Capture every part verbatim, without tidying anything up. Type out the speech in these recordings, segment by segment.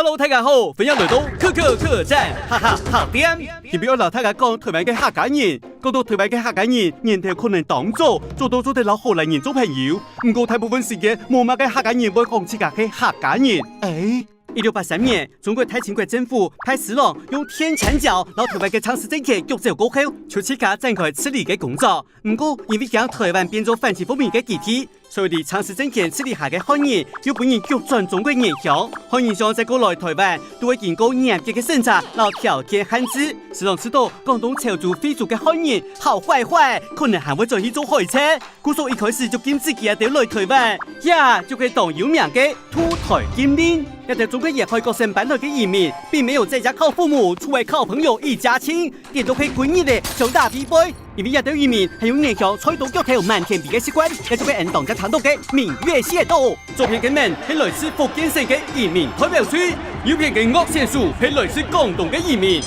Hello，大家好，歡迎來到可可客棧，哈哈，客店。今晡日愛摎大家講臺灣个客家人。講到臺灣个客家人，年頭可能當早，早到做得摎荷蘭人做朋友。毋過大部分時間，無麼个客家人會講自家係客家人。欸，一六八三年，中國大清國政府派施琅用天山腳摎臺灣个正式政權逐走過後，就自家展開治理个工作。毋過，因為驚臺灣變做反清復明个基地， 所以在正式政權治理下个漢人又分人逐轉中國原鄉，漢人想再過來臺灣，都愛經過嚴格个審查摎條件限制。施琅知著廣東潮州、惠州个漢人好壞壞，可能還會轉去做海賊，故所一開始就禁止佢兜來臺灣，這就係當有名个渡臺禁令。這兜中國沿海各省搬來个移民，並沒有在家靠父母、出外靠朋友一家親， 顛倒係歸日仔相打飛飛，因為這兜移民還有原鄉菜刀剁頭滿田飛个習慣，這就係𫣆當常聽著个明月械鬥。左片个面係來自福建省个移民代表隊，右片个樂選手係來自廣東个移民。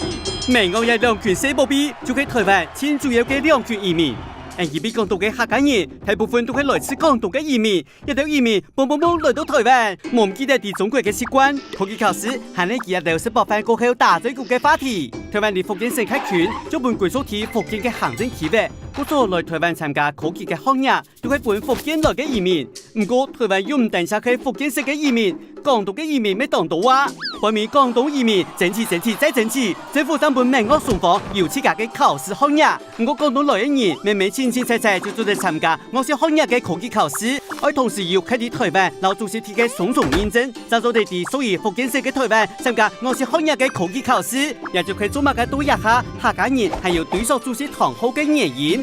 美樂這兩群細寶貝就係臺灣盡主要个兩群移民。𫣆這片講著个客家人，大部分都係來自廣東个移民， 這兜移民蹦蹦蹦來到臺灣，無毋記得在中國个習慣，科舉考試還係佢這兜食飽飯過後打嘴鼓个話題。臺灣離福建省較近，就分歸屬在福建个行政區域。故所來臺灣參加科舉个學業，都係分福建來个移民。毋過，臺灣又毋單淨係福建省个移民，廣東个移民乜當多啊！背尾廣東移民爭取、爭取再爭取，政府正分美樂雙方有自家个考試學業。 毋過廣東來个人，明明清清采采就做得參加樂器學院个科舉考試，愛同時有徛在臺灣摎主席地个雙重認證，正做得在屬於福建省个臺灣參加樂器學院个科舉考試。這就係做麼个到這下客家人還有追溯祖先堂號个原因。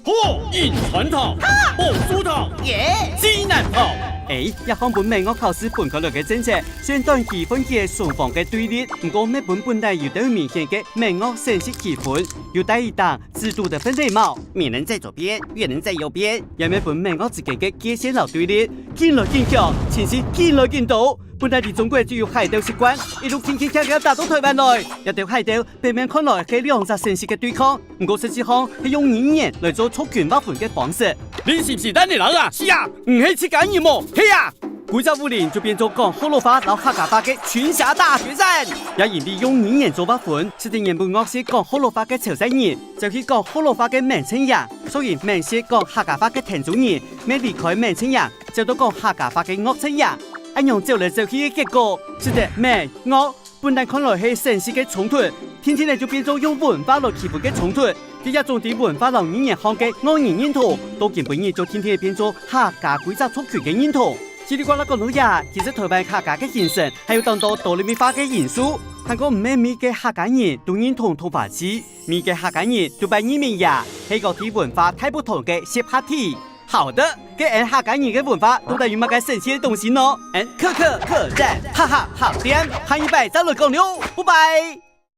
好，迎船頭，報書頭，耶，濟南頭。欸，這項分美樂考試分開來个政策，雖然短期分解雙方个對立，毋過乜分本來有兜明顯个美樂省籍區分，有戴耳釘、 制度的分類帽，美人在左邊，越人在右邊，也乜分美樂之間个界線摎對立，緊來緊強，情緒緊來緊多。本來在中國就有械鬥習慣，一路緊緊遽遽打到臺灣來。這兜械鬥表面看來係兩隻省籍个對抗，毋過實際上係用語言來做族群劃分个方式。你是毋是等你人啊？是啊，毋係自家人無？係啊！ 歸隻武陵就變做講學老話摎客家話个群轄大決戰。也因為用語言做劃分，使得原本惡勢講學老話个潮汕人，走去講學老話个閩浙人，所以閩式講客家話个田中人，乜離開閩浙人，走到講客家話个岳浙人。恁樣走來走去个結果，使得閩、岳 本來看來係省籍个衝突，定定仔就變做用文化來區分个衝突。這種在文化摎語言項个外語認同，到今晡日就定定仔變做客家歸隻族群个認同。嘰哩呱啦講到這，其實臺灣客家个形成還有當多多元化个因素。還過毋係每個客家人都認同桐花祭，每個客家人都拜義民爺，係各地文化大不同个集合體。 好的，該𫣆客家人个文化到底有麼个神奇个東西呢？𫣆可可客棧，哈哈，好店，下一擺再來講了，拜拜。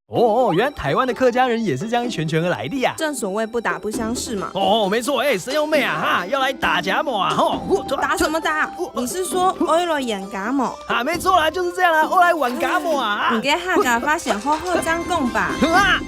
哦，原來台灣的客家人也是這樣一群群而來的呀。正所謂不打不相識嘛。哦，沒錯，哎，沈小妹啊，哈，要來打假碼啊，吼，打什麼打？你是說愛來演假碼？啊，沒錯啦，就是這樣啦，愛來玩假碼啊。你个客家話先好好正講吧。啊，